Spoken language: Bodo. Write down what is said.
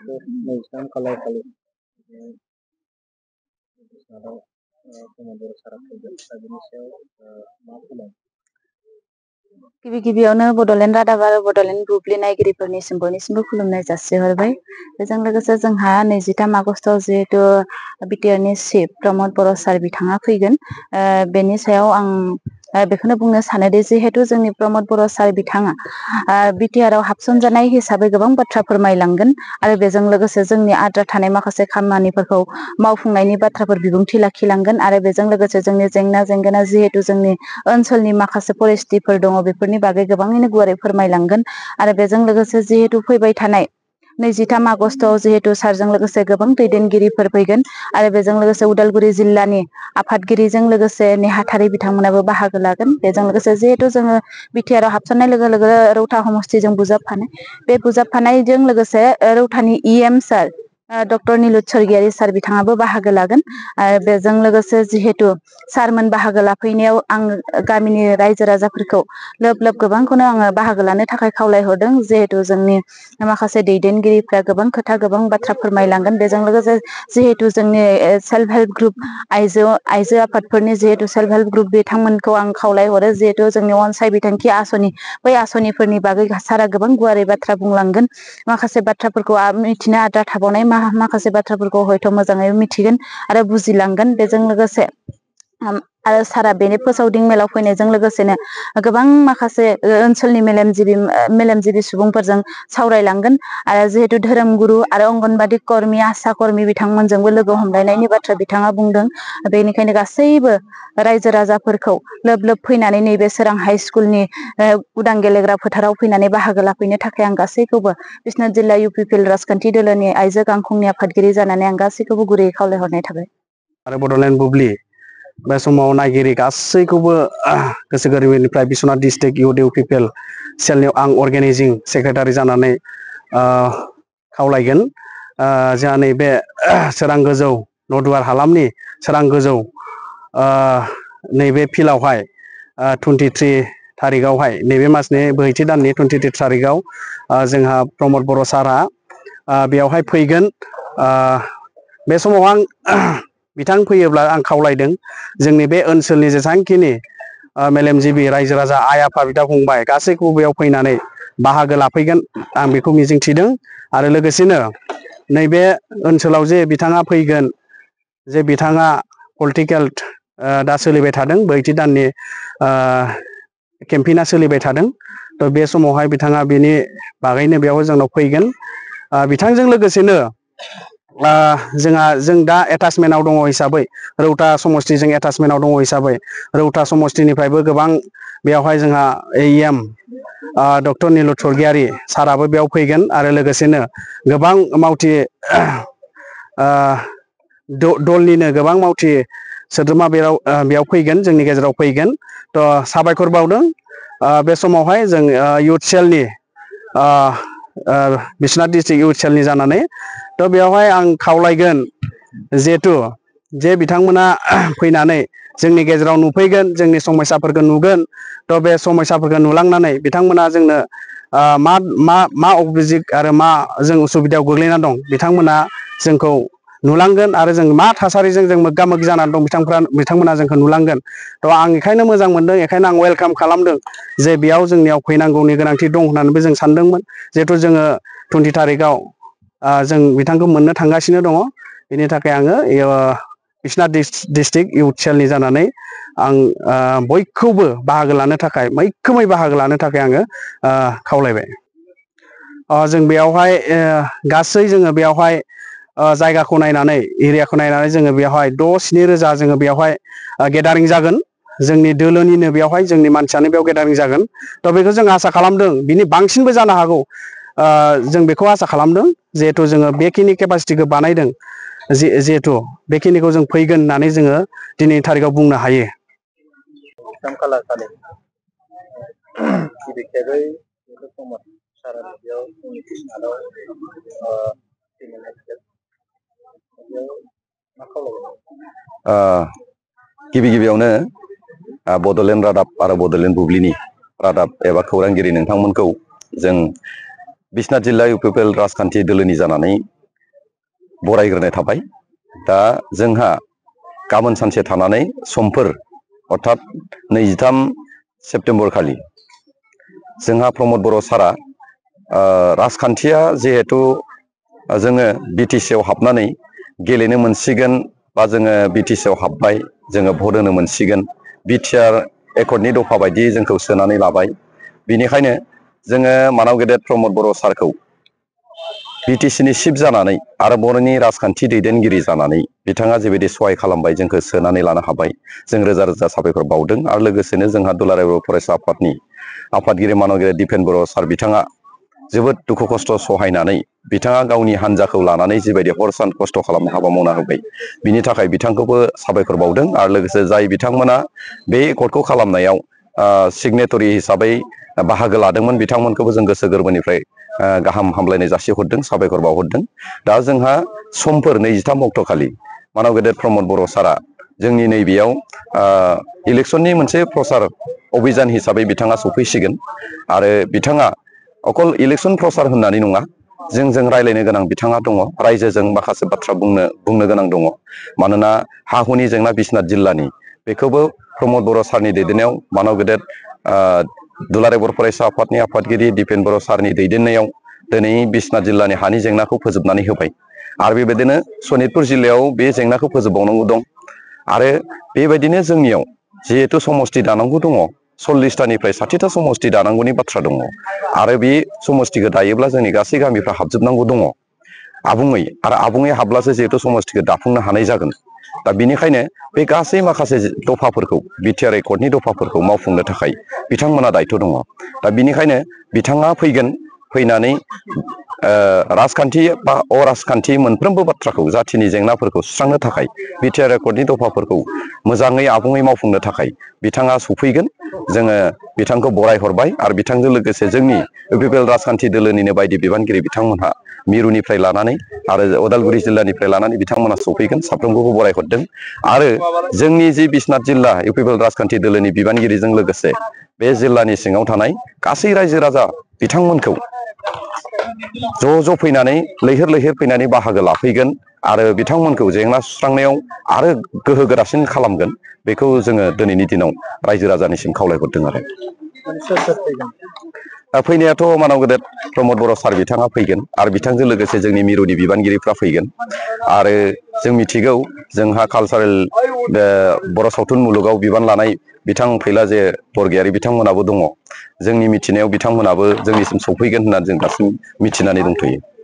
नैजिथाम खालार खालि साराव बर' सारा फैगोन दा बेनि सायाव मा फोरमायनो? गिबियावनो बड'लेण्ड रादाब आरो बड'लेण्ड बुब्लि नायगिरिफोरनिसिम बयनिसिमबो खुलुमनाय जासिहरबाय। बेजों लोगोसे जोंहा 23 आगस्टआव जिहेतु बिटिआरनि चिफ प्रमद बर' सार बिथाङा फैगोन, बेनि सायाव आं बेखौनो बुंनो सानोदि जिहेतु जोंनि प्रमद बर' सार बिथाङा बिटिआरआव हाबसनजानाय हिसाबै गोबां बाथ्रा फोरमायलांगोन आरो बेजों लोगोसे जोंनि आद्रा थानाय माखासे खामानिफोरखौ मावफुंनायनि बाथ्राफोर बिबुंथि लाखिलांगोन आरो बेजों लोगोसे जोंनि जेंना जेंगोना जिहेतु जोंनि ओनसोलनि माखासे परिस्थितिफोर दङ बेफोरनि बागै गोबाङैनो गुवारै फोरमायलांगोन आरो बेजों लोगोसे जिहेतु फैबाय थानाय 23 आगस्टआव जिहेतु सारजों लोगोसे गोबां दैदेनगिरिफोर फैगोन आरो बेजों लोगोसे उदालगुरि जिल्लानि आफादगिरिजों लोगोसे नेहाथारि बिथांमोनाबो बाहागो लागोन। बेजों लोगोसे जिहेतु जोङो बिटिआरआव हाबसननाय लोगो लोगो रौता समस्तिजों बुजाबफानाय, बे बुजाबफानायजों लोगोसे रौतानि इएम सार डक्टर निलुत स्वर्गियारि सार बिथाङाबो बाहागो लागोन आरो बेजों लोगोसे जिहेतु सारमोन बाहागो लाफैनायाव आं गामिनि रायजो राजाफोरखौ लोब लोब गोबांखौनो आङो बाहागो लानो थाखाय खावलायहरदों। जिहेतु जोंनि माखासे दैदेनगिरिफ्रा गोबां खोथा गोबां बाथ्रा फोरमायलांगोन। बेजों लोगोसे जिहेतु जोंनि सेल्फ हेल्प ग्रुप आइजो आफादफोरनि जिहेतु सेल्फ हेल्प ग्रुप बिथांमोनखौ आं खावलायहरो जिहेतु जोंनि अनसाय बिथांखि आसनि बै आसनिफोरनि बागै सारा गोबां गुवारै बाथ्रा बुंलांगोन। माखासे बाथ्राफोरखौ मिथिनो आद्रा थाबावनाय माखासे बाथ्राफोरखौ हयथ' मोजाङै मिथिगोन आरो बुजिलांगोन। बेजों लोगोसे आरो सारा बेनि फोसावदिं मेलाव फैनायजों लोगोसेनो गोबां माखासे ओनसोलनि मेलेमजिबि सुबुंफोरजों सावरायलांगोन आरो जिहेतु धोरोमगुरु आरो अंगनबादि कर्मि आसा कर्मि बिथांमोनजोंबो लोगो हमलायनायनि बाथ्रा बिथाङा बुंदों। बेनिखायनो गासैबो रायजो राजाफोरखौ लोब लोब फैनानै नैबे सोरां हाइ स्कुलनि उदां गेलेग्रा फोथाराव फैनानै बाहागो लाफैनो थाखाय आं गासैखौबो बिश्वनाथ जिल्ला UPPIL राजखान्थि दोलोनि आइजो गांखंनि आफादगिरि जानानै आं गासैखौबो गुरैयै खावलायहरनाय थाबाय। आरो बड'लेण्ड बुब्लि बे समाव नायगिरि गासैखौबो गोसो गोरबोनिफ्राय बिश्वनाथ डिस्ट्रिक्ट UPPIL सेलनि आं अर्गेनाइजिं सेक्रेटारि जानानै खावलायगोन। जोंहा नैबे सोरां गोजौ नदुवार हालामनि सोरां गोजौ नैबे फिल्डआवहाय 23 थारिखआवहाय नैबे मासनि ब्रैथि दाननि 23 थारिखआव जोंहा प्रमद बर' सारआ बेयावहाय फैगोन। बे समाव आं बिथां फैयोब्ला आं खावलायदों जोंनि बे ओनसोलनि जेसेबांखिनि मेलेमजिबि रायजो राजा आइ आफा बिदा फंबाय गासैखौबो बेयाव फैनानै बाहागो लाफैगोन आं बेखौ मिजिंथिदों। आरो लोगोसेनो नैबे ओनसोलाव जे बिथाङा फैगोन, जे बिथाङा पलिटिकेल दा सोलिबाय थादों, ब्रैथि दाननि केम्पेइना सोलिबाय थादों। थ' बे समावहाय बिथाङा बेनि बागैनो बेयाव जोंनाव फैगोन। बिथांजों लोगोसेनो जों दा एटाचमेन्टआव दङ हिसाबै रौता समस्तिजों एटाचमेन्टआव दङ हिसाबै रौता समस्तिनिफ्रायबो गोबां बेयावहाय जोंहा EM डक्टर निलुत स्वर्गियारि साराबो बेयाव फैगोन आरो लोगोसेनो गोबां मावथि दलनिनो गोबां मावथि सोद्रोमा बेयाव फैगोन, जोंनि गेजेराव फैगोन। थ' साबायखर बावदों बे समावहाय जों इउथ सेलनि बिश्वनाथ डिस्ट्रिक्ट इउथ सेलनि जानानै। थ' बेवहाय आं खावलायगोन जिहेथु जे बिथांमोना फैनानै जोंनि गेजेराव नुफैगोन, जोंनि समस्याफोरखौ नुगोन। थ' बे समस्याफोरखौ नुलांनानै बिथांमोना जोंनो मा अभिजित आरो मा जों उसुबिदायाव गोग्लैना दं बिथांमोना जोंखौ नुलांगोन आरो जों मा थासारिजों जों मोगा मोगि जानानै दं बिथांमोना जोंखौ नुलांगोन। थ' आं बेखायनो मोजां मोनदों, बेखायनो आं वेलकाम खालामदों जे बेयाव जोंनियाव फैनांगौनि गोनांथि दं होननानैबो जों सानदोंमोन। जिहेथु जोङो 20 थारिखआव जों बिथांखौ मोननो थांगासिनो दङ। बेनि थाखाय आङो बिश्वनाथ डिस्ट्रिक्ट इउथ सेलनि जानानै आं बयखौबो बाहागो लानो थाखाय, मैखोमै बाहागो लानो थाखाय आङो खावलायबाय। जों बेयावहाय गासै जोङो बेयावहाय जायगाखौ नायनानै, एरियाखौ नायनानै जोङो बेवहाय 6-7 रोजा जोङो बेवहाय गेदारिं जागोन। जोंनि दोलोनिनो बेवहाय जोंनि मानसियानो बेयाव गेदारिं जागोन। थ' बेखौ जों आसा खालामदों बिनि बांसिनबो जानो हागौ। जों बेखौ आसा खालामदों जिहेथु जोङो बेखिनि केपासिटिखौ बानायदों, जिहेथु बेखिनिखौ जों फैगोन होननानै जोङो दिनैनि थारिखआव बुंनो हायो। खालार खालि गिबि खेबै प्रमद सारा बेयाव जोंनि बिश्वनाथआव गिबियावनो बड'लेण्ड रादाब आरो बड'लेण्ड बुब्लिनि रादाब एबा खौरांगिरि नोंथांमोनखौ जों बिश्वनाथ जिल्ला इउपिपिएल राजखान्थि दोलोनि जानानै बरायग्रोनाय थाबाय। दा जोंहा गाबोन सानसे थानानै समफोर अर्थात 23 सेप्तेम्बर खालि जोंहा प्रमद बर' सारा राजखान्थिया जिहेतु जोङो बिटिसिआव हाबनानै गेलेनो मोनसिगोन बा जोङो बिटिसिआव हाबबाय जोङो भट होनो मोनसिगोन बिटिआर एकर्डनि दफा बायदियै जोंखौ सोनानै लाबाय। बिनिखायनो जोङो मानाव गेदेर प्रमद बर' सारखौ बिटिसिनि चिफ जानानै आरो बर'नि राजखान्थि दैदेनगिरि जानानै बिथाङा जेबायदि सहाय खालामबाय जोंखौ सोनानै लानो हाबाय जों रोजा रोजा साबायखर बावदों। आरो लोगोसेनो जोंहा दुलाराय बर' फरायसा आफादनि आफादगिरि मानाव गेदेर दिपेन बर' सार बिथाङा जोबोद दुखु खस्थ' सहायनानै बिथाङा गावनि हान्जाखौ लानानै जिबायदि हर सान खस्थ' खालामनो हाबा मावना होबाय बिनि थाखाय बिथांखौबो साबायखर बावदों। आरो लोगोसे जाय बिथांमोना बे एकर्डखौ खालामनायाव सिगनेटरि हिसाबै बाहागो लादोंमोन बिथांमोनखौबो जों गोसो गोरबोनिफ्राय गाहाम हामलायनाय जासिहरदों साबायखर बावहरदों। दा जोंहा समफोर 23 अक्ट' खालि मानाव गेदेर प्रमद बर' सारा जोंनि नैबेयाव इलेक्सननि मोनसे प्रसार अभियान हिसाबै बिथाङा सफैसिगोन। आरो बिथाङा अकल इलेक्सन प्रसार होननानै नङा जोंजों रायज्लायनो गोनां बिथाङा दङ रायजोजों माखासे बाथ्रा बुंनो गोनां दङ। मानोना हा हुनि जेंना बिश्वनाथ जिल्लानि बेखौबो प्रमद बर' सारनि दैदेननायाव मानाव गेदेर दुलाराय बर' फरायसा आफादनि आफादगिरि दिपेन बर' सारनि दैदेननायाव दिनै बिश्वनाथ जिल्लानि हानि जेंनाखौ फोजोबनानै होबाय। आरो बेबायदिनो सनितपुर जिल्लायाव बे जेंनाखौ फोजोबबावनांगौ दं। आरो बेबायदिनो जोंनियाव जिहेतु समस्ति दानांगौ दङ 40थानिफ्राय 60था समस्ति दानांगौनि बाथ्रा दङ। आरो बे समस्तिखौ दायोब्ला जोंनि गासै गामिफ्रा हाबजोबनांगौ दङ आबुङै। आरो आबुङै हाब्लासो जिहेतु समस्तिखौ दाफुंनो हानाय जागोन। दा बिनिखायनो बे गासै माखासे दफाफोरखौ बिटिआर एकर्डनि दफाफोरखौ मावफुंनो थाखाय बिथांमोना दायथ' दङ। दा बिनिखायनो बिथाङा फैगोन फैनानै राजखान्थि बा अराजखान्थि मोनफ्रोमबो बाथ्राखौ जाथिनि जेंनाफोरखौ सुस्रांनो थाखाय बिटिआर एकर्डनि दफाफोरखौ मोजाङै आबुङै मावफुंनो थाखाय बिथाङा सफैगोन। जोङो बिथांखौ बरायहरबाय आरो बिथांजों लोगोसे जोंनि इउपिपिएल राजखान्थि दोलोनिनो बायदि बिबानगिरि बिथांमोनहा मिरुनिफ्राय लानानै आरो उदालगुरि जिल्लानिफ्राय लानानै बिथांमोना सफैगोन साफ्रोमखौबो बरायहरदों। आरो जोंनि जि बिश्वनाथ जिल्ला इउपिपिएल राजखान्थि दोलोनि बिबानगिरिजों लोगोसे बे जिल्लानि सिङाव थानाय गासै रायजो राजा बिथांमोनखौ ज' फैनानै लैहोर लैहोर फैनानै बाहागो लाफैगोन। आरो बिथांमोनखौ जेंना सुस्रांनायाव आरो गोहो गोरासिन खालामगोन बेखौ जोङो दिनैनि दिनाव रायजो राजानिसिम खावलायहरदों। आरो फैनायाथ' मानाव गेदेर प्रमद बर' सार बिथाङा फैगोन आरो बिथांजों लोगोसे जोंनि मिरुनि बिबानगिरिफ्रा फैगोन। आरो जों मिथिगौ जोंहा कालसारेल बर' सावथुन मुलुगाव बिबान लानाय बिथां फैलाजे बरगयारि बिथांमोनाबो दङ। जोंनि मिथिनायाव बिथांमोनाबो जोंनिसिम सफैगोन होननानै जों दासिम मिथिनानै दंथ'यो।